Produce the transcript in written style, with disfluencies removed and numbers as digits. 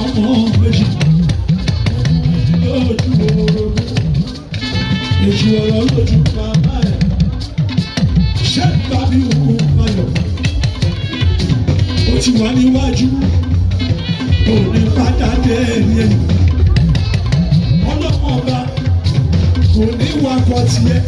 Ọmọ méjì lójú oorun, èjì ọ̀rọ̀ lójú bàbá ẹ̀. Ṣé bàbí òun ayọ̀? Ó ti wà níwájú, òní padà dé ẹni ẹ̀yìn. Ọlọ́mọ ọba kò ní wakọ̀ tiẹ̀.